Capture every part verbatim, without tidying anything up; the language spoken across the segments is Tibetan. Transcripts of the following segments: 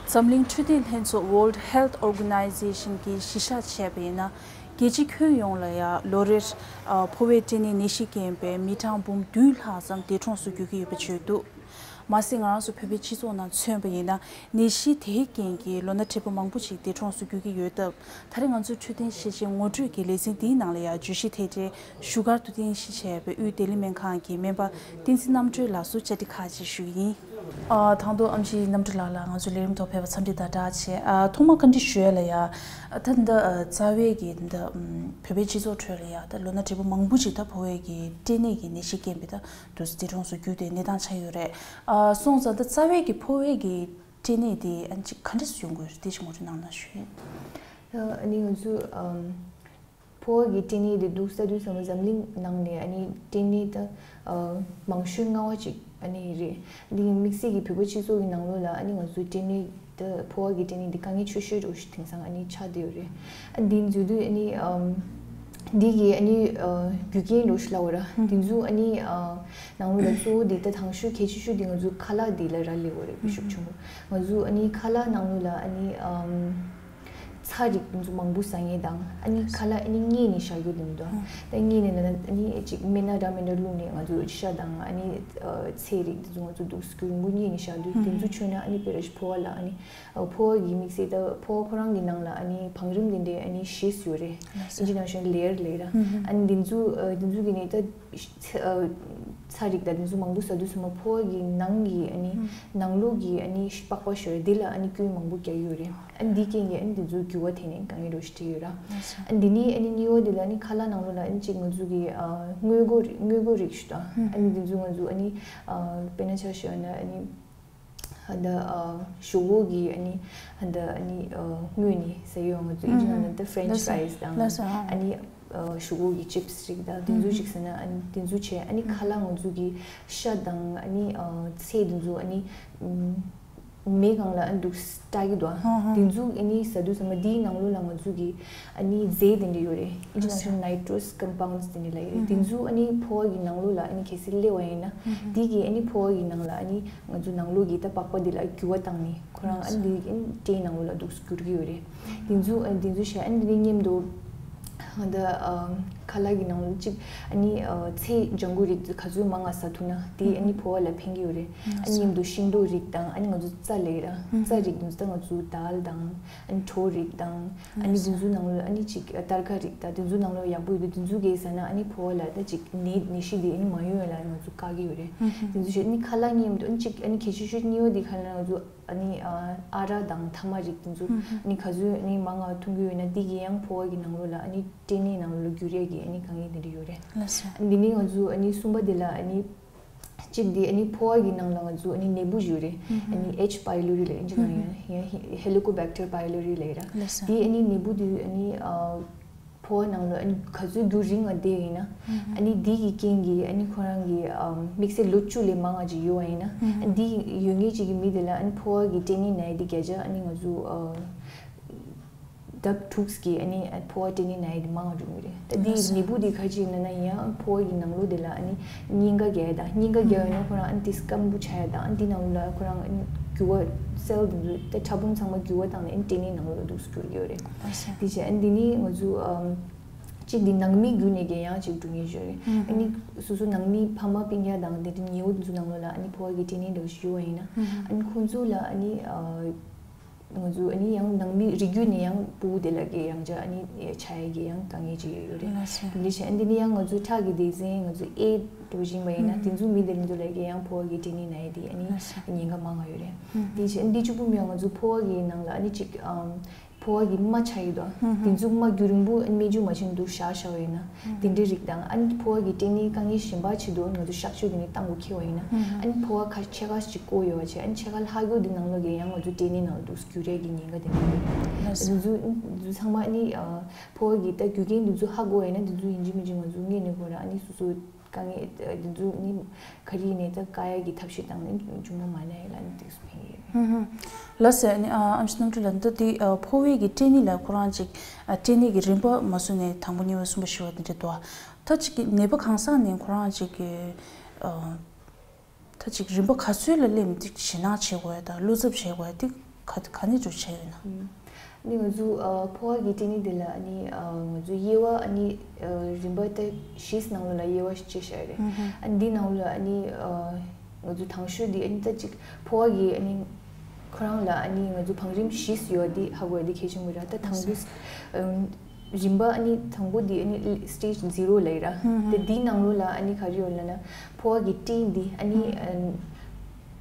འཛམ་གླིང་འཕྲོད་བསྟེན་ལྷན་ཚོགས་World Health Organization གིས་གཞི་བཞག་བྱས་པ་ཡིན་ན། རྒྱལ་སྤྱི་ཁྱོན་ཡོངས་ལ་ཡང་ལོ་རེར་ཨ་ཕོ་བའི་སྐྲན་ནད་ནད་གཞིས་རྐྱེན་པས་མི་གྲངས་འབུམ་བདུན་ལྷག་ཙམ་འདས་གྲོངས་སུ་འགྱུར་གྱི་ཡོད་པ་བརྗོད་འདུག། མ་ཟད་ང་རང་ཚོ་བོད་པའི་སྤྱི་ཚོགས་ནང་མཚོན་པ་ཡིན་ན། ནད་གཞི་དེའི་རྐྱེན་གྱིས་ལོ་ན་བགྲེས་པོ་མང་པོ་ཞིག་འདས་གྲོངས་སུ་འགྱུར་གྱི་ཡོད་སྟབས། ད་རེས་ང་ཚོའི་འཕྲོད་བསྟེན་ཤེས་བྱའི་ངོ་སྤྲོད་ཀྱི་ལེ་ཚན་འདིའི་ནང་ལ་ཡང་བརྗོད་གཞི་དེ་འབྲེལ་བཞུགས་སྒར་དུ་རྟེན་གཞི་བྱས་པའི་དབུས་བདེ་ལེགས་སྨན་ཁང་གི་སྨན་པ་བསྟན་འཛིན་རྣམ་གྲོལ་ལགས་སུ་བཅར་འདྲི་ཁག་ཅིག་ཞུ་གི་ཡིན། ཨ། དང་ཐོག་ཨེམ་ཆི་རྣམ་གྲོལ་ལགས་ལ་ང་ཚོའི་ལས་རིམ་ཐོག་ཕེབས་པར་འཚམས་འདྲི་དང་སྦྲགས་བྱས། ཨ། ཐོག་མར་བཀའ་འདྲི་ཞུ་ཡ་ལ་ཡ། ཨ། ད་འདི་ཨ་རྩ་བའི་གི་འདི་ཨམ་བོད་པའི་སྤྱི་ཚོགས་ཁྲོད་ལ་ཡ་ད་ལོ་ན་བགྲེས་པོ་མང་པོ་ཞིག་ད་ཕོ་བའི་གི་སྐྲན་ནད་ཀྱི་ནད་གཞིས་རྐྱེན་པས་ད་དུས་སུ་འདས་གྲོངས་སུ་གྱུར་ཏེ་གནས་སྟངས་ཆགས་ཡོད་རེད། ཨ། སོང་ཙང་ད་རྩ་བའི་གི་ཕོ་བའི་གི་སྐྲན་ནད་དེ་ཨ་ཅིག་ག་འདྲས་སུ་ཡོང་གི་ཡོད་རེད། དེ་ཅིག་ངོ་སྤྲོད་གནང་ན་ཞུ་ཡིན། ཨ་ནི་ང་ཚོ་ཨམ། ཕོ་བ་གི་སྐྲན་ནད་དེ་འདུག་ས་དུས་ཚང་མ་འཛམ་གླིང་ནང་ནས་ཨ་ནི་སྐྲན་ནད་ད་ཨ་མང་ཤོས་མངའ་བ་ཅིག་ཨ་ནི་རེད། འདི་དམིགས་བསལ་གྱི་བོད་པ་སྤྱི་ཚོགས་ཀྱི་ནང་ལོགས་ལ་ཨ་ནི་ང་ཚོའི་སྐྲན་ནད་ད་ཕོ་བ་གི་སྐྲན་ནད་འདི་དཀའ་ངལ་ཆེ་ཤོས་འདྲ་བོ་ཞིག་དེང་སང་ཨ་ནི་ཆགས་བསྡད་ཡོད་རེད། ཨ་འདི་འཛུལ་དུས་ཨ་ནི་ཨམ་འདི་གི་ཨ་ནི་ཨ་རྒྱུ་རྐྱེན་འདྲ་བོ་ཞིག་ལབ་དགོས་ར། འདི་ཚོ་ཨ་ནི་ཨ་ནང་ལོགས་ལ་གཙོ་བོ་འདི་ད་དང་ཤོས་གལ་ཆེ་ཤོས་འདི་ང་ཚོའི་ཁ་ལག་འདི་ལ་རག་ལས་དགོས་རེད། ཤུགས་ཆེན་པོ་ང་ཚོ་ཨ་ནི་ཁ་ལག་ནང་ལོགས་ལ་ཨ་ནི་ཨམ། ཚྭ་རིགས་དེ་ཚོ་མང་པོ་ཟ་མཁན་དང་། ཨ་ནི་ཁ་ལག་ཨ་ནི་བསྙལ་ནས་བཞག་རྒྱུ་དེ་འདུག་ཨ། ད་བསྙལ་ནས་ལབ་ན་ཨ་ནི་ཅིག་སྨན་སྣ་འདྲ་མི་འདྲ་བླུགས་ནས་ང་ཚོ་ཤ་དང་ཨ་ནི་ཚལ་རིགས་དེ་ཚོ་ང་ཚོ་འདུག་སྐྱུར་མོ་བསྙལ་ནས་བཞག་དུས་དེ་ཚོ་མཆོད་ན་ཨ་ནི་དཔེར་ན་ཕོ་བ་ལ་ཨ་ནི་ཕོ་བ་གི་དམིགས་བསལ་ད་ཕོ་བ་ཁོ་རང་གི་ནང་ལ་ཨ་ནི་བང་རིམ་དེ་འདྲའི་ཨ་ནི་བཞི་ཡོད་རེད། ཨིན་ཇི་ནང་བཞིན་ལེ་ཡར་ལེ་ཡར་ཨ་ནི་དེ་ཚོ་དེ་ཚོ་གི་ནི་ད། ཚ་ཚྭ་རིགས་དང་དེ་ཚོ་མང་པོ་ཟ་དུས་ཚང་མ་ཕོ་བ་གི་ནང་གི་ཨ་ནི་ནང་ལོགས་ཀྱི་ཨ་ནི་པགས་པ་ཤོར་དེ་ལ་ཨ་ནི་སྐྱོན་མང་པོ་རྒྱག་གི་ཡོད་རེད། ཨ་ནི་འདི་རྐྱེན་གྱིས་ཨ་ནི་དེ་ཚོ་འགྱུར་བ་ཐེབས་ནས་དཀའ་ངལ་འདྲ་བོ་ཞིག་འཕྲད་ཡོད་ར། ཨ་ནི་འདི་ནི་ཨ་ནི་གཉིས་པ་དེ་ལ་ཨ་ནི་ཁ་ལག་ནང་ལོགས་ལ་ཨ་ནི་གཅིག་ང་ཚོ་གི་ཨ་དངོས་པོ་རིགས་དངོས་པོ་རིགས་ཞིག་དང་ཨ་ནི་དེ་ཚོ་ང་ཚོ་ཨ་ནི་ཨ་དཔེར་ན་ཆ་བཞག་ན་ཨ་ནི། ད་ལྟ་ཨ་ཞོག་ཁོག་གི་ཨ་ནི་ད་ལྟ་ཨ་ནི་ཨ་དངོས་ནི་ཟེར་ཡོང་ང་ཚོ་ཨིན་ཇི་ནང་ལ་ད་French fries དང་ཨ་ནི་ཨ་ཞོག་ཁོག་གི་chips རིགས་དང་དེ་ཚོ་ཅིག་ཟེར་ན་ཨ་ནི་དེ་ཚོ་བྱས་ཨ་ནི་ཁ་ལག་ང་ཚོ་གི་ཤ་དང་ཨ་ནི་ཨ་ཚལ་དེ་ཚོ་ཨ་ནི་མེ་གང་ལ་ཨ་ནི་འདུག་སྟག་གི་འདུག་ཨ། དེ་ཚོ་ཨ་ནི་ཟ་དུས་ཚང་མ་དེའི་ནང་ལོགས་ལ་ང་ཚོ་གི་ཨ་ནི་རྫས་དེ་འདྲ་ཡོད་རེད། ཨིན་ཇི་ནང་བཞིན་nitrous compounds དེ་འདྲ་ལབ་ཡོད་རེད། དེ་ཚོ་ཨ་ནི་ཕོ་བ་གི་ནང་ལོགས་ལ་ཨ་ནི་གལ་སྲིད་སླེབས་པ་ཡིན་ན་དེ་གི་ཨ་ནི་ཕོ་བ་གི་ནང་ལ་ཨ་ནི། ང་ཚོ་ནང་ལོགས་ཀྱི་ད་པགས་པ་འདི་ལ་འགྱུར་བ་བཏང་ནས་ཁོ་རང་ཨ་ནི་འདི་སྐྲན་ནང་ལོགས་ལ་འདུག་སེ་འགྱུར་གྱི་ཡོད་རེད། དེ་ཚོ་ཨ་དེ་ཚོ་བྱས་ཨ་ནི་འདི་ནས་མཉམ་དུ་ད་ཁ་ལག་གི་ནང་ལོགས་གཅིག་ཨ་ནི་ཚལ་ལྗང་གུ་རིགས་ག་ཚོད་མང་ང་ཟ་ཐུབ་ན་དེ་ཨ་ནི་ཕོ་བ་ལ་ཕན་གྱི་ཡོད་རེད། ཨ་ནི་མཉམ་དུ་ཤིང་ཏོག་རིགས་དང་ཨ་ནི་ང་ཚོ་རྩྭ་ལབ་ར་རྩྭ་རིགས་དེ་ཚོ་ད་ང་ཚོ་དཱལ་དང་ཨ་ནི་གྲོ་རིགས་དང་། ཨ་ནི་དེ་ཚོའི་ནང་ལ་ཨ་ནི་ཅིག་སྟར་ཁ་རིགས་དང་དེ་ཚོའི་ནང་ལ་ཡག་པོ་ཡོད་དུས་དེ་ཚོ་གས་ཟ་ན་ཨ་ནི་ཕོ་བ་ལ་ད་ཅིག་ནད་ནད་གཞི་དེ་ཨ་ནི་མ་ཡོང་ཡ་ལ་ང་ཚོ་བཀག་གི་ཡོད་རེད། དེ་ཚོ་བྱས་ཨ་ནི་ཁ་ལག་མཉམ་དུ་ཨ་ནི་ཅིག་ཨ་ནི་གལ་ཆེ་ཤོས་གཉིས་པ་དེ་ག་ལ་ང་ཚོ་ཨ་ནི་ཨ་རག་དང་ཐ་མག་རིགས་དེ་ཚོ་ཨ་ནི་ག་ཚོད་ཨ་ནི་མང་ང་འཐུང་གི་ཡོད་ན་དེ་གི་ཡང་ཕོ་བ་གི་ནང་ལོགས་ལ་ཨ་ནི་སྐྲན་ནད་ནང་ལོགས་ལ་འགྱུར་ཡས་ཀྱི་ཨ་ནི་དཀའ་ངལ་དེ་འདྲ་ཡོད་རེད། ལགས་སོ། འདི་ནི་ང་ཚོ་ཨ་ནི་གསུམ་པ་དེ་ལ་ཨ་ནི། གཅིག་དེ་ཨ་ནི་ཕོ་བ་གི་ནང་ལ་ང་ཚོ་ཨ་ནི་ནད་འབུ་ཞིག་ཡོད་རེད། ཨ་ནི་H pylori ལབ་ཨིན་ཇི་ནང་ཡང་ཡང་Helicobacter pylori ལབ་ར། ལགས་སོ། དེ་ཨ་ནི་ནད་འབུ་དེ་ཨ་ནི་ཨ་ཕོ་བ་ནང་ལ་ཨ་ནི་ག་ཚོད་རྒྱུན་རིང་ང་བསྡད་ཡིན་ན་ཨ་ནི་དེ་གི་རྐྱེན་གྱིས་ཨ་ནི་ཁོ་རང་གི་ཨ་དམིགས་བསལ་ལོ་བཅུ་ལས་མང་ང་ཅིག་ཡོད་པ་ཡིན་ན་ཨ་ནི་དེ་ཡོད་མཁན་ཅིག་གི་མི་དེ་ལ་ཨ་ནི་ཕོ་བ་གི་སྐྲན་ནད་ན་ཡས་དེ་བརྒྱ་ཆ་ཨ་ནི་ང་ཚོ་ཨ། ལྡབ་དྲུག་གི་ཨ་ནི་ཕོ་བ་སྐྲན་ནད་ན་ཡས་དེ་མང་བ་འགྲོ་གི་རེད། ད་འདི་ནད་འབུ་དེ་ག་ཅིག་ཡིན་ན་ཡང་ཕོ་བ་གི་ནང་ལོགས་དེ་ལ་ཨ་ནི་སྙིང་ག་རྒྱག་ཡས་དང་སྙིང་ག་རྒྱག་ཡོད་ན་ཁོ་རང་ཨ་ནི་དེ་སྐམ་པོ་ཆགས་ཡས་དང་ཨ་ནི་དེ་ནང་ལོགས་ལ་ཁོ་རང་ཨ་ནི་འགྱུར་བ་སེལ་དེ་ཚོ་ད་ཕྲ་ཕུང་ཚང་མ་འགྱུར་བ་བཏང་ནས་ཨ་ནི་སྐྲན་ནད་ནང་ལོགས་ལ་འདུག་སེ་འགྱུར་གི་ཡོད་རེད། དེ་བྱས་ཨ་ནི་འདི་ནི་ང་ཚོ་ཨམ་གཅིག་འདི་ནང་མི་བརྒྱུད་ནས་ཀྱང་ཡང་གཅིག་འགྲོ་ངེས་ཡོད་རེད། ཨ་ནི་སོ་སོ་ནང་མི་ཕ་མ་སྤུན་ཀྱག་དང་དེ་འདྲ་ཉེ་བོ་དེ་ཚོ་ནང་ལོགས་ལ་ཨ་ནི་ཕོ་བ་གི་སྐྲན་ནད་འདྲ་བོ་ཞིག་ཡོད་པ་ཡིན་ན་ཨ་ནི་ཁོང་ཚོ་ལ་ཨ་ནི་ཨ། ང་ཚོ་ཨ་ནི་ཡང་ནང་མི་རིགས་རྒྱུད་ནས་ཡང་ཕྲུ་གུ་དེ་ལ་གི་ཡང་བསྐྱར་ཨ་ནི་ཆགས་ཡས་ཀྱི་ཡང་དཀའ་ངལ་ཅིག་ཡོད་རེད། ལགས་སོ། དེ་འདྲ་བྱས་ཨ་འདི་ནི་ཡང་ང་ཚོའི་ཁྲག་གི་སྡེ་ཚན་ང་ཚོ་ཨེ་འགྲོ་བཞིན་པ་ཡིན་ན་དེ་ཚོ་མི་དེ་ཚོ་ལ་གི་ཡང་ཕོ་བ་གི་སྐྲན་ནད་ན་ཡས་དེ་ཨ་ནི་ལགས་སོ། ཉེན་ཁ་མང་ང་ཡོད་རེད། དེ་བྱས་ཨ་འདི་གཅིག་པུ་མིན་ང་ཚོ་ཕོ་བ་གི་ནང་ལ་ཨ་ནི་ཅིག་ཨམ་ཕོ་བ་གི་རྨ་ཆགས་ཡོད་དོ། དེ་ཚོ་རྨ་རྒྱུན་རིང་པོ་ཨ་ནི་སྨན་བཅོས་མ་བྱས་ན་འདུག་བཞག་བཞག་པ་ཡིན་ན། དེ་འདྲའི་རིགས་དང་ཨ་ནི་ཕོ་བ་གི་སྐྲན་ནད་དཀའ་ངལ་གཞན་པ་ཆེད་དུ་ང་ཚོ་གཤག་བཅོས་དེ་ནི་བཏང་དགོས་འཁེལ་བ་ཡིན་ན་ཨ་ནི་ཕོ་བ་ཁ་ཕྱེད་ཀ་ཅིག་བཀོག་ཡོད་པ་བྱས་ཨ་ནི་ཕྱེད་ཀ་ལྷག་རྒྱུ་དེ་ནང་ལོགས་ཀྱི་ཡང་ང་ཚོ་སྐྲན་ནད་ནང་ལ་འདུག་སེ་འགྱུར་ཡས་ཀྱི་ཉེན་ཁ་དེ་འདྲ་ཡོད། ལགས་སོ། དེ་ཚོ་དེ་ཚོ་ཚང་མ་ཨ་ནི་ཕོ་བ་གི་ད་རྒྱུ་རྐྱེན་དེ་ཚོ་ཧ་གོ་བ་ཡིན་ན་དེ་ཚོ་ཡིན་གཅིག་མིན་གཅིག་ང་ཚོ་སྔོན་ནས་ཁོ་རང་ཨ་ནི་སོ་སོ་དཀའ་ངལ་དེ་ཚོ་ཨ་ནི་ག་རེ་ཡིན་ནའི་ད་བཀག་ཡས་ཀྱི་ཐབས་ཤེས་བཏང་ནས་མཇུག་མ་མ་ན་ཡས་ལ་ཨ་ནི་འདུག་སེ་ཕན་གྱི་ཡོད། ལགས་སོ། ཨ་ནི་ཨ་ཨེམ་ཆི་རྣམ་གྲོལ་ལགས་འདི་དེ་ཨ་ཕོ་བའི་གི་སྐྲན་ནད་ལ་ཁོ་རང་ཅིག་ཨ་སྐྲན་ནད་ཀྱི་རིམ་པ་མ་སོ་ནས་དང་པོ་གཉིས་པ་གསུམ་པ་བཞི་པ་དེ་འདྲ་འདུག་ཨ། ད་ཅིག་གི་ནད་པ་གང་ཟག་ནས་ཁོ་རང་ཅིག་གི་ཨ་ད་ཅིག་རིམ་པ་ག་ཚོད་ལ་སླེབས་ནས་ཅིག་ཞེད་སྣང་བྱེད་དགོས་ཡ་དང་བློ་འཚབ་བྱེད་དགོས་ཡ་དེ་ ག་ག་ནས་འགྲོ་བྱས་ཡོད་ན། ནི་ང་ཚོ་ཕོ་བ་གི་སྐྲན་ནད་དེ་ལ་ནི་ང་ཚོ་དབྱེ་བ་ནི་རིམ་པ་ད་བཞིའི་ནང་ལོགས་ལ་དབྱེ་བ་ཕྱེ་བཞག་ཡོད་རེད། ཨ་ནི་འདི་ནང་ལོགས་ལ་ནི་ང་ཚོ་དང་ཤོས་འདི་ཨ་ནི་ད་ཅིག་ཕོ་བ་གི་ཨ་ནི་ཁོ་རང་ལ་ཨ་ནི་ང་ཚོ་བང་རིམ་བཞི་ཡོད་འདི་ཧ་གོ་ཡ་འདི་གལ་ཆེན་པོ་རེད། ད་དང་པོ་རིམ་པ་ཨ་ནི་དང་པོ་འདི་ཨ་ནི་སི་ཊེ་ཇི་ཛི་རོ་ལབ་ཡ་ར། དེ་འདི་ནང་ལོགས་ལ་ཨ་ནི་ག་རེ་ཡོད་ལབ་ན་ཕོ་བ་གི་སྐྲན་འདི་ཨ་ནི་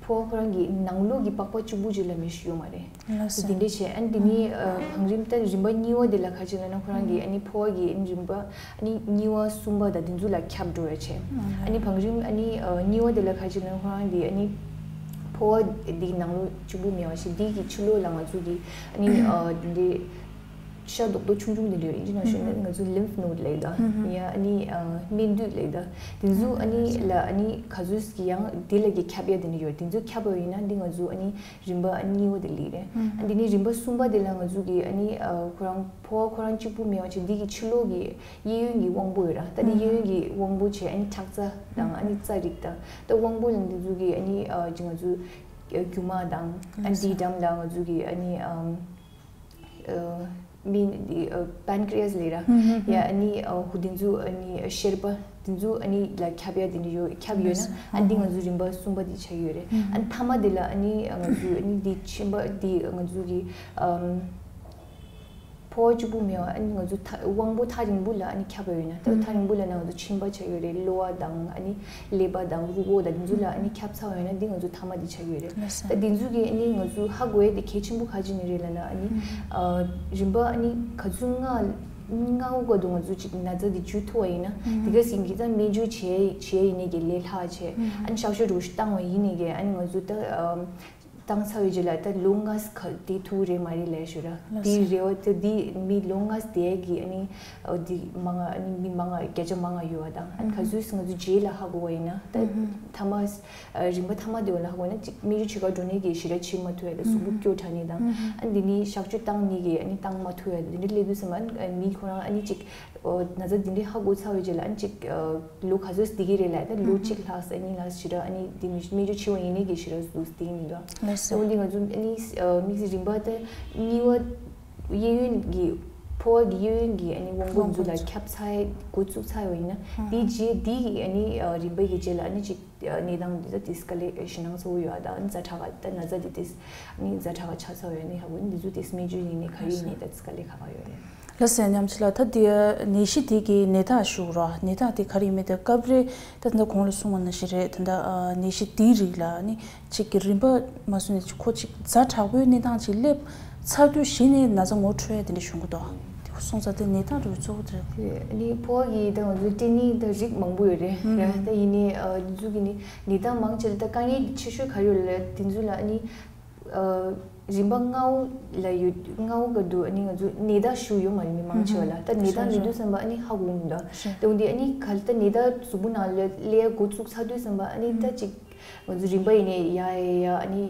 ཕོ་བ་ཁོ་རང་གི་ནང་ལོགས་ཀྱི་པགས་པ་གཅིག་པུ་ཅིག་ལ་མེ་ཤི་ཡོད་མ་རེད། ལགས་སོ། དེ་འདྲ་བྱས་ཨ་ནི་དེ་ནི་བང་རིམ་ད་རིམ་པ་གཉིས་པ་དེ་ལ་ག་ཅི་ལབ་ན་ཁོ་རང་གི་ཨ་ནི་ཕོ་བ་གི་ཨ་ནི་རིམ་པ་ཨ་ནི་གཉིས་པ་གསུམ་པ་དང་དེ་ཚོ་ལ་ཁྱབ་འགྲོ་ཡ་བྱས། ཨ་ནི་བང་རིམ་ཨ་ནི་གཉིས་པ་དེ་ལ་ག་ཅི་ལབ་ན་ཁོ་རང་གི་ཨ་ནི་ཕོ་བ་དེ་གི་ནང་ལོགས་གཅིག་པུ་མེད་པ་བྱས་དེ་གི་ཕྱི་ལོགས་ལ་ང་ཚོ་གི་ཨ་ནི་དེ་འདྲའི་ཤ་རྡོག་རྡོག་ཆུང་ཆུང་དེ་འདྲ་ཡོད་རེད། ཨིན་ཇི་ནང་ཞུས་ན་ང་ཚོ་ལིམཕ་ནོད་ལབ་ད་ཡ་ཨ་ནི་སྨན་མདུད་ལབ་ད་དེ་ཚོ་ཨ་ནི་ལ་ཨ་ནི་ག་ཚོད་ཀྱི་ཡང་དེ་ལ་གི་ཁྱབ་ཡ་དེ་འདྲ་ཡོད་རེད། དེ་ཚོ་ཁྱབ་པ་ཡིན་ན་འདི་ང་ཚོ་ཨ་ནི་རིམ་པ་ཨ་ནི་གཉིས་པ་དེ་ལི་རེད། ཨ་འདི་ནི་རིམ་པ་གསུམ་པ་དེ་ལ་ང་ཚོ་གི་ཨ་ནི་ཁོ་རང་ཕོ་བ་ཁོ་རང་གཅིག་པུ་མེད་པ་བྱས་འདི་གི་ཕྱི་ལོགས་ཀྱི་གཡས་གཡོན་གྱི་དབང་པོ་ཡོད་ར། ད་འདི་གཡས་གཡོན་གྱི་དབང་པོ་བྱས་ཨ་ནི་ཁྲག་རྩ་དང་ཨ་ནི་རྩ་རིགས་དང་ད་དབང་པོ་ལ་འདི་ཚོ་གི་ཨ་ནི་ཅི་ང་ཚོ་རྒྱུ་མ་དང་ཨ་ནི་འདིའི་འགྲམ་ལ་ང་ཚོ་གི་ཨ་ནི་མི་འདི་པན་ཀྲི་ཡཱས་ལབ་ར། ཡ་ཨ་ནི་ཧུ་དེ་ཚོ་ཨ་ནི་གཤེར་པ་དེ་ཚོ་ཨ་ནི་ལ་ཁྱབ་ཡ་དེ་འདྲ་ཡོད་ཁྱབ་ཡོད་ན་ཨ་འདི་ང་ཚོ་རིམ་པ་གསུམ་པ་དེ་ཆགས་ཡོད་རེད། ཨ་ནི་མཐའ་མ་དེ་ལ་ཨ་ནི་ང་ཚོ་ཨ་ནི་འདི་ཕྱིན་པ་འདི་ང་ཚོ་གི་ཕོ་བ་གཅིག་པུ་མེད་པ་ཨ་ནི་ང་ཚོ་ཐག་དབང་པོ་ཐག་རིང་པོ་ལ་ཨ་ནི་ཁྱབ་པ་ཡོད་ན་ད་ཐག་རིང་པོ་ལ་ན་ང་ཚོ་མཆིན་པ་ཆགས་ཡོད་རེད། གློ་བ་དང་ཨ་ནི་ཀླད་པ་དང་རུས་པ་དང་འདི་ཚོ་ལ་ཨ་ནི་ཁྱབ་ཚར་བ་ཡོད་ན་འདི་ང་ཚོ་མཐའ་མ་འདི་ཆགས་ཡོད་རེད། ལགས་སོ། ད་འདི་ཚོ་གི་ཨ་ནི་ང་ཚོ་ཧ་གོ་ཡ་དེ་གལ་ཆེན་པོ་ག་ཅི་ནས་རེད་ལབ་ན་ཨ་ནི་རིམ་པ་ཨ་ནི་ག་ཚོད་སྔ་སྔ་བོ་ག་དུ་ང་ཚོ་ཅིག་ན་ཚ་འདི་བཅོས་ཐུབ་པ་ཡིན་ན་དེ་ག་སྲིད་གི་ད་སྨན་བཅོས་བྱས་བྱས་ཡིན་ནས་གི་ལས་སླ་བྱས་ཨ་ནི་གཤག་བཅོས་འགྲོ་བཏང་བ་ཡིན་ནས་གི་ཨ་ནི་ང་ཚོ་ད། བཏང་ཚར་བའི་རྗེས་ལ་ད་ལོ་ལྔ་ཙམ་ག་དེ་ཐུག་རེད་མ་རེད་ལབ་ཞུ་ར། ལགས་དེ་སོ། རེ་བ་ད་དེ་མི་ལོ་ལྔ་ཙམ་དེ་གི་ཨ་ནི་འོ་དེ་མང་ང་ཨ་ནི་མི་མང་ང་བརྒྱ་ཆ་མང་ང་ཡོད་པ་དང་ཨ་ནི་ག་ཚོད་ང་ཚོ་རྗེས་ལ་ཧ་གོ་བ་ཡིན་ན་ད་མཐའ་མ་རིམ་པ་མཐའ་མ་དེ་བ་ལ་ཧ་གོ་ན་གཅིག་སྨན་བཅོས་བྱེད་ག་འགྲོ་ནས་གི་ཞེ་དྲག་བྱེད་མ་ཐུབ་ཡ་ད་གཟུགས་པོ་སྐྱོ་དྲགས་ནས་དང་ཨ་ནི་དེ་ནི་གཤག་བཅོས་བཏང་ནས་གི་ཨ་ནི་བཏང་མ་ཐུབ་ཡ་དེ་འདྲ་སླེབས་དུས་ཙམ་པ་ཨ་ནི་མི་ཁོ་རང་ཨ་ནི་གཅིག་ན་ཚ་འདི་འདྲའི་ཧ་གོ་ཚར་བའི་རྗེས་ལ་ཨ་ནི་གཅིག་ལོ་ག་ཚོད་སྡོད་ཀྱི་རེད་ལབ་ད་ལོ་གཅིག་ལྷག་ཙམ་གཉིས་ལྷག་ཙམ་ཞེ་དྲག་ཨ་ནི་འདི་མི་སྨན་བཅོས་བྱས་པ་ཡིན་ནའི་གི་ཞེ་དྲག་འདུག་སྡོད་ཀྱི་མི་འདུག་ལགས་སོ། འོན་ཏེ་ང་ཚོ་ཨ་ནི་དམིགས་བསལ་རིམ་པ་ད་གཉིས་པ་གཡས་གཡོན་གྱི་ཕོ་བ་གི་གཡས་གཡོན་གྱི་ཨ་ནི་དབང་པོ་འདི་ཚོ་ལ་ཁྱབ་ཚར་འགོ་བཙུགས་ཚར་བ་ཡིན་ན་དེའི་རྗེས་འདི་གི་ཨ་ནི་རིམ་པ་གི་རྗེས་ལ་ཨ་ནི་གཅིག་གནས་སྟངས་འདི་ད་དེ་དཀའ་ལས་ཞེད་སྣང་ཚ་པོ་ཡོད་ཨ་ད་ཨ་ནི་ཛ་དྲག་ག་ད་ན་ཚ་འདི་དེ་ཨ་ནི་ཛ་དྲག་ག་ཆགས་ཚར་བ་ཡོད་ནི་ཧ་གོ་འདི་ཚོ་དེ་སྨན་བཅོས་ཡིན་ནི་ག་ཡིན་ནི་ད་དེ་དཀའ་ལས་ཁག་ཁག་ཡོད་རེད། ལགས་སོ། ཉམས་ཞིབ་ལགས། ད་དེ་ནད་གཞི་དེ་གི་ནད་རྟགས་ཞུ་རོགས། ནད་རྟགས་དེ་ག་རེ་ཡིན་མིན་དེ་སྐབས་རེ་ད་ད་གོང་ལ་གསུངས་པ་ནང་བཞིན་རེད། ད་ད་ནད་གཞི་དེའི་རིགས་ལ་ནི་གཅིག་གི་རིམ་པ་མ་སོང་ནས་ཁོ་གཅིག་ཛ་དྲག་པོའི་གནས་སྟངས་ཅིག་སླེབས་ཚར་དུས་གཞི་ནས་ན་ཚ་ངོ་འཕྲོད་ཡ་དེ་འདྲ་བྱུང་གི་འདུག་དེ་ཁོ་སོང་ཙང་དེ་ནད་རྟགས་འདྲ་བོ་གཙོ་བོ་དེ་རེད། ནི་ཕོ་བ་གི་ད་ང་ཚོའི་སྐྲན་ནད་ད་རིགས་མང་པོ་ཡོད་རེད། རེད་ད་ཡིན་ནའི་འདི་ཚོ་གི་ནི་ནད་རྟགས་མང་ཆེ་ལ་ད་དཀའ་ངལ་ཆེ་ཤོས་ག་རེ་ཡོད་ལ་དེ་ཚོ་ལ་ནི། རིམ་པ་ལྔ་བོ་ལ་ཡོད་ལྔ་བོ་ག་འདུག་ཨ་ནི་ང་ཚོ་ནད་རྟགས་ཞུ་ཡོད་མ་རེད་མི་མང་ཆེ་བ་ལ་ད་ནད་རྟགས་མི་འདུག་བསམ་པ་ཨ་ནི་ཧ་གོ་མི་འདུག་ཨ་དེ་འོན་ཏེ་ཨ་ནི་ག་ལ་ད་ནད་རྟགས་གཟུགས་པོ་ནང་ལ་སླེབས་འགོ་བཙུགས་ཚར་དུས་བསམ་པ་ཨ་ནི་ད་ཅིག་ང་ཚོ་རིམ་པ་ཡིན་ནའི་ཡ་ཡ་ཡ་ཨ་ནི་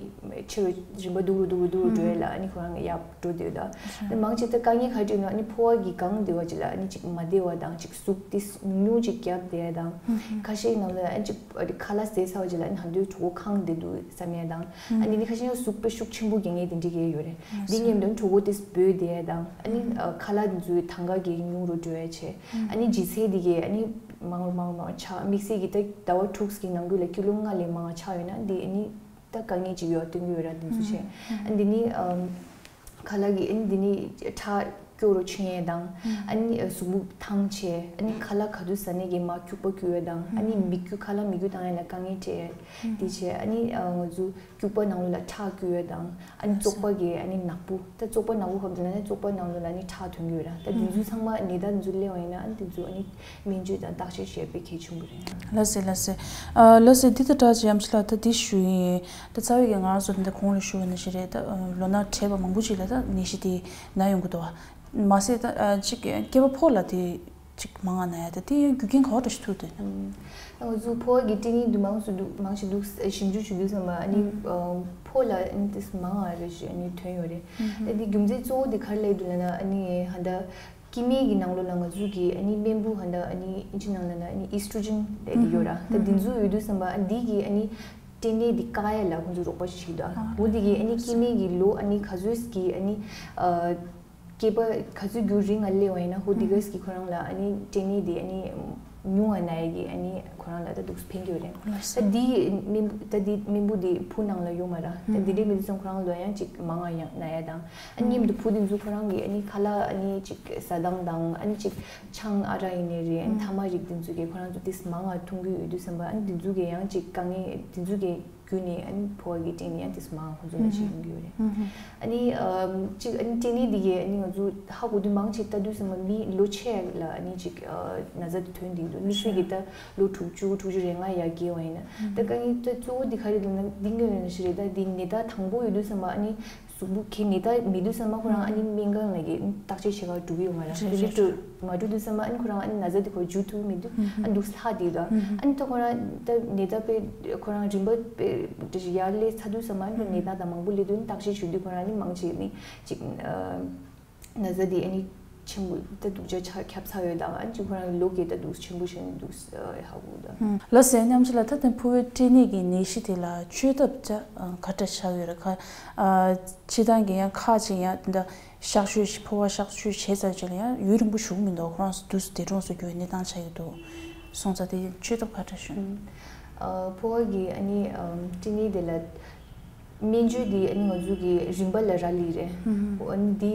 ཆེ་རུ་རིམ་པ་སྡུག་རུ་སྡུག་རུ་སྡུག་རུ་འགྲོ་ཡ་ལ་ཨ་ནི་ཁོ་རང་ཡག་འགྲོ་བསྡད་ཡོད་ད་ཨ་ནི་མང་ཆེ་ད་དཀའ་ངལ་ག་རེ་འཕྲད་ན་ཨ་ནི་ཕོ་བ་གི་གང་བསྡད་པ་ཅིག་ལ་ཨ་ནི་ཅིག་མ་བདེ་བ་དང་ཅིག་ཟུག་ཏིས་ཉུང་ཅིག་རྒྱབ་བསྡད་ཡ་དང་ཁ་ཤས་ནང་ལ་ཨ་ནི་ཅིག་ཨ་ནི་ཁ་ལག་བཟས་ཚར་བ་ཅིག་ལ་ཨ་ནི་ཧ་འདོད་གྲོད་ཁོག་ཁེངས་བསྡད་འདུག་བསམ་ཡ་དང་ཨ་ནི་ནི་ཁ་ཤས་ཡང་ཟུག་དཔེ་ཤུགས་ཆེན་པོ་རྒྱག་མཁན་དེ་འདྲ་གས་ཡོད་རེད། འདི་མཉམ་དུ་གྲོད་ཁོག་ཏིས་སྦོས་བསྡད་ཡ་དང་ཨ་ནི་ཁ་ལག་འདི་ཚོའི་དང་ག་གས་ཉུང་རུ་འགྲོ་ཡ་བྱས་ཨ་ནི་ལྗིད་ཚད་འདི་གས་ཨ་ནི་མང་རུ་མང་རུ་མང་རུ་ཆགས་དམིགས་བསལ་གྱི་ད་ཟླ་བ་དྲུག་གི་ནང་ཁུལ་ལ་ཀི་ལོ་ལྔ་ལས་མང་བ་ཆགས་ཡོད་ན་འདི་ཨ་ནི་ད་དཀའ་ངལ་ཅིག་ཡོད་སྟོན་གྱི་ཡོད་ར་འདི་ཚོ་བྱས་ཨ་འདི་ནི། ཁ་ལག་གི་ཨ་ནི་འདི་ནི་ཁྲག་སྐྱུག་རུ་ཕྱིན་ཡས་དང་ཨ་ནི་གཟུགས་པོ་ཐང་ཆད་ཨ་ནི་ཁ་ལག་ག་དུས་ཟ་ནས་ཀྱི་མར་སྐྱུག་པ་སྐྱུག་ཡས་དང་ཨ་ནི་མིད་རྒྱུ་ཁ་ལག་མིད་རྒྱུ་བཏང་ཡས་ལ་དཀའ་ངལ་འཕྲད་ཡས་འདི་བྱས་ཨ་ནི་ང་ཚོ་སྐྱུག་པ་ནང་ལོགས་ལ་ཁྲག་སྐྱུག་ཡས་དང་ཨ་ནི་བཙོག་པ་གི་ཨ་ནི་ནག་པོ་ད་བཙོག་པ་ནག་པོ་ཧབ་འདི་ན་ནི་བཙོག་པ་ནང་ལོགས་ལ་ནི་ཁྲག་ཐོན་གྱི་ཡོད་ར་ད་འདི་ཚོ་ཚང་མ་ནད་རྟགས་འདི་ཚོ་སླེབས་པ་ཡིན་ན་ཨ་ནི་འདི་ཚོ་ཨ་ནི་སྨན་བཅོས་དང་བརྟག་དཔྱད་བྱེད་དཔེ་གལ་ཆེན་པོ་རེད། ལགས་སེ་ལགས་སེ། ཨ་ལགས་སེ་འདི་དང་སྦྲགས་ཀྱི་ཡམ་ཆི་ལགས་ད་འདི་ཞུ་ཡིན། ད་རྩ་བའི་གི་ང་རང་ཚོ་འདི་གོང་ལ་ཞུ་བ་ནང་བཞིན་རེད་ད་ལོ་ན་བགྲེས་པ་མང་པོ་ཅིག་ལ་ད་ནད་གཞི་དེ་ན་ཡོང་གི་འདུག་བ། མ་ཟད་ད་ཅིག་སྐྱེས་པ་ཕོ་ལ་དེ་ཅིག་མང་ང་ན་ཡ་ད་དེ་ཡང་རྒྱུ་རྐྱེན་ག་བ་འདྲ་ཞིག་ཐུག་འདུག་ང་ཚོ་ཕོ་བ་གི་སྐྲན་ནད་འདི་མང་སུ་འདུག་མང་ཞིག་འདུག་ཞིབ་འཇུག་བྱེད་དུས་ཙམ་པ་ཨ་ནི་ཕོ་ལ་ཨ་ནི་དེ་མང་ང་རེད་ཞེས་ཨ་ནི་ཐོན་ཡོད་རེད། ཨ་ནི་རྒྱུ་མཚན་གཙོ་བོ་དེ་ག་རེ་ལབ་འདུག་ལབ་ན་ཨ་ནི་ཧ་ད། སྐྱེ་དམན་གྱི་ནང་ལོགས་ལ་ང་ཚོ་གི་ཨ་ནི་རྨེན་བུ་ཧ་ད་ཨ་ནི་ཨིན་ཇི་ནང་ལ་ན་ཨ་ནི་ཨི་སི་ཊྲོ་ཇིན་ལབ་དེ་ཡོད་ར། ད་འདི་ཚོ་ཡོད་དུས་ཙམ་པ་ཨ་འདི་གི་ཨ་ནི་ སྐྲན་ནད་འདི་བཀག་ཡ་ལ་ཁོང་ཚོས་རོགས་པ་ཞིག་བྱེད་ཀྱི་འདུག་ཨ། འོ་འདི་གིས་ཨ་ནི་སྐྱེ་དམན་གྱི་ལོ་ཨ་ནི་ག་ཚོད་ཀྱི་ཨ་ནི་ཨ། སྐྱེས་པ་ག་ཚོད་རྒྱུན་རིང་ང་སླེབས་པ་ཡིན་ན་ཧོ་དེ་ག་ཙམ་གྱིས་ཁོ་རང་ལ་ཨ་ནི་སྐྲན་ནད་དེ་ཨ་ནི་ཉུང་ང་ན་ཡ་གི་ཨ་ནི་ཁོ་རང་ལ་ད་འདུག་ཕན་གྱི་ཡོད་རེད། ལགས་སོ། ད་འདི་སྨན་ད་འདི་སྨན་བུ་འདི་ཕུ་ནང་ལ་ཡོད་མ་རེད། ད་འདི་འདྲའི་མི་འདུག་ཙང་ཁོ་རང་ལ་ཡང་ཅིག་མང་ང་ཡང་ན་ཡ་དང་ཨ་ནི་མཉམ་དུ་ཕུ་འདི་ཚོ་ཁོ་རང་གི་ཨ་ནི་ཁ་ལག་ཨ་ནི་ཅིག་ཟ་སྟངས་དང་ཨ་ནི་ཅིག་ཆང་ཨ་རག་ཡིན་ནའི་རེད། ཨ་ནི་ཐ་མག་རིགས་འདི་ཚོ་གི་ཁོ་རང་ཚོ་ཏིས་མང་ང་འཐུང་གི་ཡོད་དུས་ཙམ་པ་ཨ་ནི་འདི་ཚོ་གི་ཡང་ཅིག་དཀའ་ངལ་འདི་ཚོ་གི་བརྒྱུད་ནས་ཨ་ནི་ཕོ་བ་གི་སྐྲན་ནད་ཡང་དེ་ཚོ་མང་ཁོང་ཚོ་ལ་ཅིག་ཡོང་གི་ཡོད་རེད། ཨ་ནི་ཨམ་ཅིག་ཨ་ནི་སྐྲན་ནད་འདི་གའི་ཨ་ནི་ང་ཚོ་ཧ་གོ་དུས་མང་ཆེ་ལྟ་དུས་ཙམ་པ་མི་ལོ་ཆེ་ལ་ཨ་ནི་ཅིག་ཨ་ན་ཚ་དེ་ཐོན་བསྡད་འདུག་དམིགས་བསལ་གྱི་ད་ལོ་དྲུག་ཅུ་དྲུག་ཅུ་རེ་ལྔ་ཡར་བརྒལ་བ་ཡིན་ན་ད་དཀའ་ངལ་ད་གཙོ་བོ་འདི་ག་རེ་འདུག་ན་འདི་སྔོན་ལ་ཞིག་རེད། ད་འདི་ནད་རྟགས་དང་པོ་ཡོད་དུས་ཙམ་པ་ཨ་ནི་གཟུགས་པོ་གི་ནད་རྟགས་མེད་དུས་ཙམ་པ་ཁོ་རང་ཨ་ནི་སྨན་ཁང་ལ་གི་བརྟག་དཔྱད་བྱེད་གར་འགྲོ་གི་ཡོད་མ་རེད། རེད་དེ་འདྲ་རེད། འགྲོ་མ་འགྲོ་དུས་ཙམ་པ་ཨ་ནི་ཁོ་རང་ཨ་ནི་ན་ཚ་དེ་ཁོ་འཇུ་ཐུབ་མི་འདུག་ཨ་ནི་འདུག་ལྷག་དེ་ལ་ཨ་ནི་ད་ཁོ་རང་ད་ནད་རྟགས་དཔེ་ཁོ་རང་རིམ་པ་དཔེ་ཡར་སླེབས་ཚར་དུས་ཙམ་པ་ཨ་ནི་ནད་རྟགས་དང་མང་པོ་སླེབས་དུས་ཨ་ནི་བརྟག་དཔྱད་བྱེད་དུས་ཁོ་རང་ཨ་ནི་མང་ཆེ་ནི་ཅིག་ན་ཚ་དེ་ཨ་ནི་ཆེན་པོ་ད་སྡུག་ཅག་ཆགས་ཁྱབ་ཚར་ཡོད་དང་ཨ་ནི་ཅིག་ཁོ་རང་ལོ་གི་ད་འདུག་ཆེན་པོ་བྱས་ནས་འདུག་ཧ་གོ་ད། ལགས་སོ། མཉམ་ཆུ་ལ་ད་ཐེངས་ཕོ་བའི་སྐྲན་ནད་ཀྱི་ནད་གཞི་དེ་ལ་བཅོས་ཐབས་ཅི་ག་འདྲ་ཆགས་ཡོད་རེད་ཁ། སྤྱིར་བཏང་གི་ཡང་ཁག་ཅིག་ཡང་དེ་འདྲ་གཤག་བཅོས་ཕོ་བ་གཤག་བཅོས་བྱས་ཚར་རྗེས་ལ་ཡང་ཡུན་རིང་པོ་བཞུགས་མི་འདུག་ཁོ་རང་ཚོ་དུས་སུ་འདས་གྲོངས་སུ་གྱུར་བའི་གནས་སྟངས་ཆགས་ཀྱི་འདུག་སོང་ཙང་དེ་བཅོས་ཐབས་ག་འདྲ་བྱུང་། ཨ་ཕོ་བ་གི་ཨ་ནི་ཨམ་སྐྲན་ནད་དེ་ལ་སྨན་བཅོས་དེ་ཨ་ནི་ང་ཚོ་གི་རིམ་པ་ལ་རག་ལས་རེད། ཨ་ནི་དེ་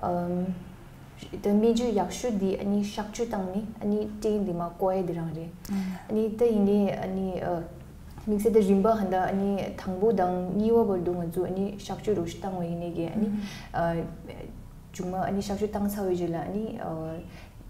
ཨམ་ད་སྨན་བཅོས་ཡག་ཤོས་དེ་ཨ་ནི་གཤག་བཅོས་བཏང་ནས་ཨ་ནི་སྐྲན་དེ་མར་བཀོག་ཡ་དེ་རང་རེད། ཨ་ནི་ད་ཡིན་ནའི་ཨ་ནི་ཨ། དམིགས་བསལ་དེ་རིམ་པ་ཧ་ད་ཨ་ནི་དང་པོ་དང་གཉིས་པ་བར་དུ་ང་ཚོ་ཨ་ནི་གཤག་བཅོས་རོགས་ཞིག་བཏང་བ་ཡིན་ནའི་གི་ཨ་ནི་ཨ་མཇུག་མ་ཨ་ནི་གཤག་བཅོས་བཏང་ཚར་བའི་རྗེས་ལ་ཨ་ནི་ཨ་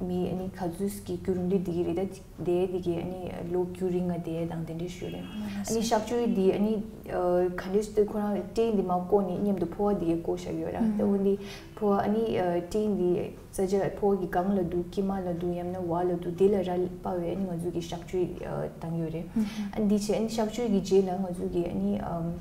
མི་ཨ་ནི་ག་ཚོད་ཀྱི་རྒྱུན་རིང་དུ་བསྡད་ཀྱི་རེད། ད་བསྡད་དེ་གི་ཨ་ནི་ལོ་རྒྱུན་རིང་ང་བསྡད་དང་དེ་འདྲས་ཞུ་རེད། ཨ་ནི་གཤག་བཅོས་འདི་ཨ་ནི་ཨ་ག་འདྲས་ཞུ་ཁོ་རང་སྐྲན་འདི་མར་བཀོག་ནས་མཉམ་དུ་ཕོ་བ་འདི་གས་བཀོག་བཞག་ཡོད་ར། ད་འོ་འདི་ཕོ་བ་ཨ་ནི་ཨ་སྐྲན་འདི་ས་ཆ་ཕོ་བ་གི་སྒང་ལ་འདུག་དཀྱིལ་མ་ལ་འདུག་ཡང་ན་བར་ལ་འདུག་དེ་ལ་རག་ལས་པ་བས་ཨ་ནི་ང་ཚོ་གི་གཤག་བཅོས་ཨ་བཏང་ཡོད་རེད། ཨ་ནི་འདི་བྱས་ཨ་ནི་གཤག་བཅོས་ཀྱི་རྗེས་ལ་ང་ཚོ་གི་ཨ་ནི་ཨམ་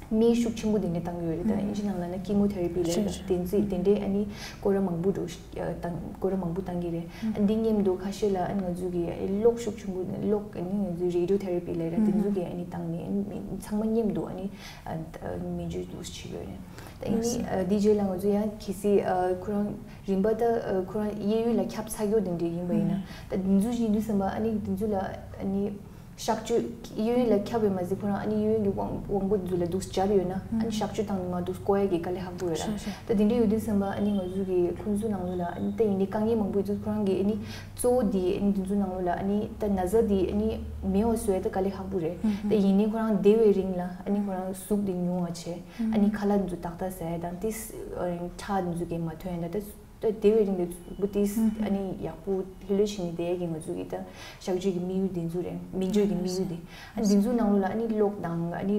སྨན་ཤུགས་ཆེན་པོ་དེ་འདྲ་བཏང་ཡོད་རེད། ད་ཨིན་ཇི་ནང་ལ་ན་ཀི་མོ་ཐེ་ར་པི་ལབ་རེད། དེ་ཚོས་དེ་འདྲའི་ཨ་ནི་སྐོར་ར་མང་པོ་འགྲོ་ཨ་བཏང་སྐོར་ར་མང་པོ་བཏང་གི་རེད། ཨ་ནི་འདི་མཉམ་དུ་ཁ་ཤས་ལ་ཨ་ནི་ང་ཚོ་གི་གློག་ཤུགས་ཆེན་པོ་གློག་ཨ་ནི་ང་ཚོའི་རེ་ཌི་ཡོ་ཐེ་ར་པི་ལབ་རེད། དེ་ཚོ་གི་ཨ་ནི་བཏང་ནས་ཨ་ནི་ཚང་མ་མཉམ་དུ་ཨ་ནི་ཨ་ཨ་སྨན་བཅོས་འདུག་བྱེད་ཀྱི་ཡོད་རེད། ད་ཨ་ནི་ཨ་འདི་རྗེས་ལ་ང་ཚོ་ཡང་གལ་སྲིད་ཨ་ཁོ་རང་རིམ་པ་ད་ཨ་ཁོ་རང་གཡས་གཡོན་ལ་ཁྱབ་ཚར་རྒྱུ་དེ་འདྲ་ཡིན་པ་ཡིན་ན་ད་འདི་ཚོ་ཡིན་དུས་ཙམ་པ་ཨ་ནི་འདི་ཚོ་ལ་ཨ་ནི་གཤག་བཅོས་གཡས་གཡོན་ལ་ཁྱབ་པའི་མ་ཟད་ཁོ་རང་ཨ་ནི་གཡས་གཡོན་གྱི་དབང་དབང་པོ་འདི་ཚོ་ལ་འདུག་སྦྱར་ཡོད་ན་ཨ་ནི་གཤག་བཅོས་བཏང་ནས་མར་འདུག་བཀོག་ཡ་གི་དཀའ་ལས་ཁག་པོ་ཡོད་ར། ད་དེ་འདྲ་ཡོད་དུས་ཙམ་པ་ཨ་ནི་ང་ཚོ་གི་ཁོང་ཚོའི་ནང་ལོགས་ལ་ཨ་ནི་ད་ཡིན་ནའི་དཀའ་ངལ་མང་པོ་ཡོད་དུས་ཁོ་རང་གི་ཨ་ནི་གཙོ་བོ་འདི་ཨ་ནི་འདི་ཚོའི་ནང་ལོགས་ལ་ཨ་ནི་ད་ན་ཚ་འདི་ཨ་ནི་མེད་པ་བཟོ་ཡ་ད་དཀའ་ལས་ཁག་པོ་རེད། ད་ཡིན་ནའི་ཁོ་རང་བསྡད་པའི་རིང་ལ་ཨ་ནི་ཁོ་རང་ཟུག་འདི་ཉུང་བ་བྱས་ཨ་ནི་ཁ་ལག་འདི་ཚོ་ཏག་ཏག་ཟ་ཡ་དང་ཏིས་ཁྲག་འདི་ཚོ་གི་མ་ཐོན་ཡ་ད་ད་ད་དེ་བས་རིང་དུ་བུ་ཏིས་ཨ་ནི་ཡག་པོ་ལྷོད་ལྷོད་བྱས་ནས་བསྡད་ཡ་གི་ང་ཚོ་གི་ད་གཤག་བཅོས་ཀྱི་དམིགས་ཡུལ་དེ་ཚོ་རེད། སྨན་བཅོས་ཀྱི་དམིགས་ཡུལ་དེ་ཨ་འདི་ཚོའི་ནང་ལོགས་ལ་ཨ་ནི་གློག་དང་ཨ་ནི་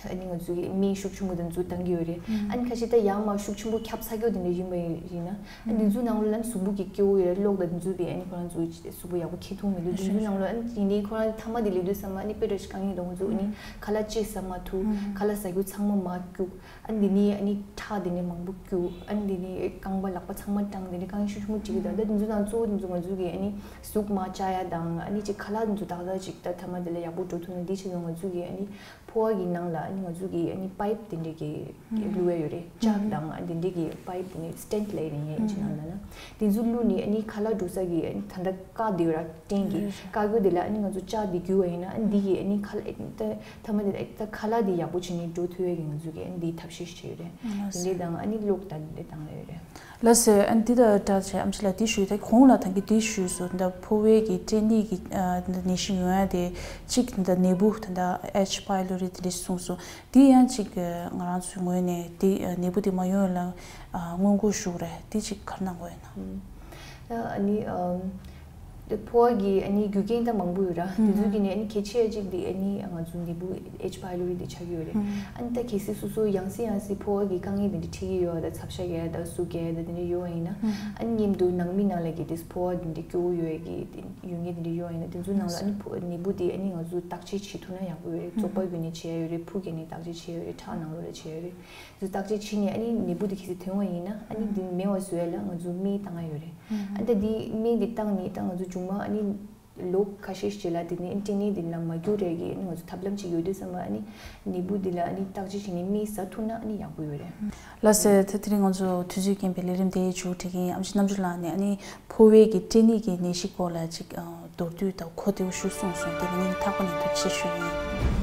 ཨ་ནི་ང་ཚོ་གི་སྨན་ཤུགས་ཆེན་པོ་དེ་ཚོ་བཏང་གི་ཡོད་རེད། ཨ་ནི་ཁ་ཤས་ད་ཡང་མ་ཤུགས་ཆེན་པོ་ཁྱབ་ཚར་རྒྱུ་དེ་འདྲ་ཡིན་པ་ཡིན་ན་ཨ་འདི་ཚོའི་ནང་ལོགས་ལ་ཨ་ནི་གཟུགས་པོ་གི་སྐྱོ་བོ་ཡོད་རེད། གློག་དང་འདི་ཚོ་དེ་ཨ་ནི་ཁོ་རང་ཚོ་གཟུགས་པོ་ཡག་པོ་འཁྱེར་ཐུབ་མི་འདུག་འདི་ཚོའི་ནང་ལོགས་ཨ་ནི་ཡིན་ནའི་ཁོ་རང་ཐ་མ་དེ་སླེབས་དུས་ཙམ་པ་ཨ་ནི་དཔེ་འདྲ་ཞིག་དཀའ་ངལ་འདུག་ང་ཚོ་ཨ་ནི་ཁ་ལག་ཅི་ཟ་མ་ཐུབ་ཁ་ལག་ཟ་རྒྱུ་ཚང་མ་མར་སྐྱུག་ཨ་འདི་ནི་ཨ་ནི་ཁྲག་འདི་ནི་མང་པོ་སྐྱུག་ཨ་འདི་ནི་རྐང་པ་ལག་པ་ཚང་མ་སྐྲངས། འདི་ནི་དཀའ་ངལ་ཤུགས་ཆེན་པོ་འཕྲད་ཀྱི་འདུག་ད་འདི་ཚོ་དང་གཙོ་བོ་འདི་ཚོ་ང་ཚོ་གི་ཨ་ནི་གཟུགས་མ་བཅག་ཡ་དང་ཨ་ནི་ཅིག་ཁ་ལག་འདི་ཚོ་ཏག་ཏག་ཅིག་ད་ཐ་མ་འདི་ལ་ཡག་པོ་འགྲོ་ཐུབ་ན། འདི་ཆེད་དུ་ང་ཚོ་གི་ཨ་ནི་ཕོ་བ་གི་ནང་ལ་ཨ་ནི་ང་ཚོ་གི་ཨ་ནི་པའིབ་དེ་འདྲས་ཀྱི་བླུགས་ཡ་ཡོད་རེད། ལྕགས་དང་ཨ་འདི་འདྲས་ཀྱི་པའིབ་དེ་ནི་སི་ཊེན་ཊི་ལབ་ཡ་རེད་ངའི་ཨིན་ཇི་ནང་ལ་ན། འདི་ཚོ་བླུགས་ནས་ཨ་ནི་ཁ་ལག་འགྲོ་ས་གི་ཨ་ནི་ད་ལྟ་བཀག་བསྡད་ཡོད་ར། སྐྲན་གྱི་བཀག་རྒྱུ་དེ་ལ་ཨ་ནི་ང་ཚོ་ལྕགས་འདི་བརྒྱུས་པ་ཡིན་ན་ཨ་ནི་འདི་གི་ཨ་ནི་ཁ་ལག་ད་ཐ་མ་དེ་ད་ཁ་ལག་འདི་ཡག་པོ་བྱས་ནས་འགྲོ་ཐུབ་ཡ་གི་ང་ཚོ་གི་ཨ་ནི་འདི་ཐབས་ཤེས་བྱས་ཡོད་རེད། ལགས་སོ། འདི་འདྲས་དང་ཨ་ནི་གློག་ད་འདི་འདྲས་བཏང་ཡོད་རེད། ལགས་སོ། ཨ་ནི་འདི་ད་འདྲ་བྱས་ཨམ་ཆི་ལགས་འདི་ཞུས་ཏེ་གོང་ལ་ད་གིན་འདི་ཞུས་སོང་། ད་ཕོ་བའི་གི་སྐྲན་ནད་ཀྱི་ཨ་ད་ནད་གཞི་ཡོང་ཡ་དེ་གཅིག་ད་ནད་འབུ་ད་ད་ཨེཆ་པའི་ལོ་རི་དེ་འདྲས་གསུངས་སོང་། འདི་ཡང་གཅིག་ང་རང་ཚོའི་ངོས་ནས་འདི་ནད་འབུ་འདི་མ་ཡོང་ཡ་ལ་སྔོན་འགོག་ཞུ་དགོས་རེད། འདི་གཅིག་ག་རེ་གནང་དགོས་ཡོད་ན། ད་ཨ་ནི་ཨམ། ད་ཕོ་བ་གི་ཨ་ནི་རྒྱུ་རྐྱེན་ད་མང་པོ་ཡོད་ར། དེ་ཚོ་གི་ནི་ཨ་ནི་གལ་ཆེ་ཡ་གཅིག་དེ་ཨ་ནི་ང་ཚོ་ནད་འབུ་ཨེཆ་པའི་ལོ་རི་དེ་ཆགས་ཀྱི་ཡོད་རེད། ཨ་ནི་ད་གལ་སྲིད་སོ་སོ་ཡང་སེ་ཡང་སེ་ཕོ་བ་གི་དཀའ་ངལ་དེ་འདྲ་འཕྲད་ཀྱི་ཡོད་ད་ཚབ་ཤ་རྒྱག་ཡ་ད་ཟུག་རྒྱག་ཡ་ད་དེ་འདྲ་ཡོད་པ་ཡིན་ན་ཨ་ནི་མཉམ་དུ་ནང་མི་ནང་ལ་གི་དེ་ཕོ་བ་དེ་འདྲ་སྐྱོ་བོ་ཡོད་ཡ་གི་དེ་ཡོད་མཁན་དེ་འདྲ་ཡོད་པ་ཡིན་ན་དེ་ཚོ་ནང་ལ་ཨ་ནི་ཕོ་ནད་འབུ་དེ་ཨ་ནི་ང་ཚོ་བརྟག་དཔྱད་བྱེད་ཐུབ་ན་ཡག་པོ་ཡོད་རེད། བཙོག་པ་བརྒྱུད་ནས་བྱེད་ཡ་ཡོད་རེད། ཕུ་བརྒྱུད་ནས་བརྟག་དཔྱད་བྱེད་ཡ་ཡོད་རེད། ཁྲག་ནང་ལོགས་ལ་བྱེད་ཡ་ཡོད་རེད། དེ་བརྟག་དཔྱད་བྱས་ནས་ཨ་ནི་ནད་འབུ་དེ་གལ་སྲིད་ཐོན་པ་ཡིན་ན་ཨ་ནི་དེ་མེད་པ་བཟོ་ཡ་ལ་ང་ཚོ་སྨན་བཏང་ཡ་ཡོད་རེད། ཨ་ནི་ད་དེ་སྨན་དེ་བཏང་ནས་ད་ང་ཚོ་མཇུག་མ་ཨ་ནི་ ལོ་ཁ་ཤས་ཤིག་ལ་དེ་ནི་སྐྲན་ནད་དེ་ལ་མ་འགྱུར་རེ་གི་ཨ་ནི་ང་ཚོ་ཐབས་ལམ་ཅིག་ཡོད་དུས་ཙམ་པ་ཨ་ནི་ནད་འབུ་དེ་ལ་ཨ་ནི་བརྟག་དཔྱད་བྱས་ནས་སྨན་ཟ་ཐུབ་ན་ཨ་ནི་ཡག་པོ་ཡོད་རེད། ལགས་སོ། ད་དེ་རིང་ང་ཚོ་དུས་ཚོད་རྐྱེན་པས་ལས་རིམ་དེ་མཇུག་སྒྲིལ་གྱི་ཡིན། ཨེམ་ཆི་རྣམ་དཔྱོད་ལགས་ནས་ཨ་ནི་ཕོ་བའི་གི་སྐྲན་ནད་ཀྱི་ནད་གཞི་སྐོར་ལ་ཅིག་ཨ་མདོར་བསྡུས་དང་གོ་བདེ་པོ་ཞིག་གསུངས་སོང་། དེ་ལ་སྙིང་ཐག་པ་ནས་ཐུགས་རྗེ་ཆེ་ཞུ་ཡིན།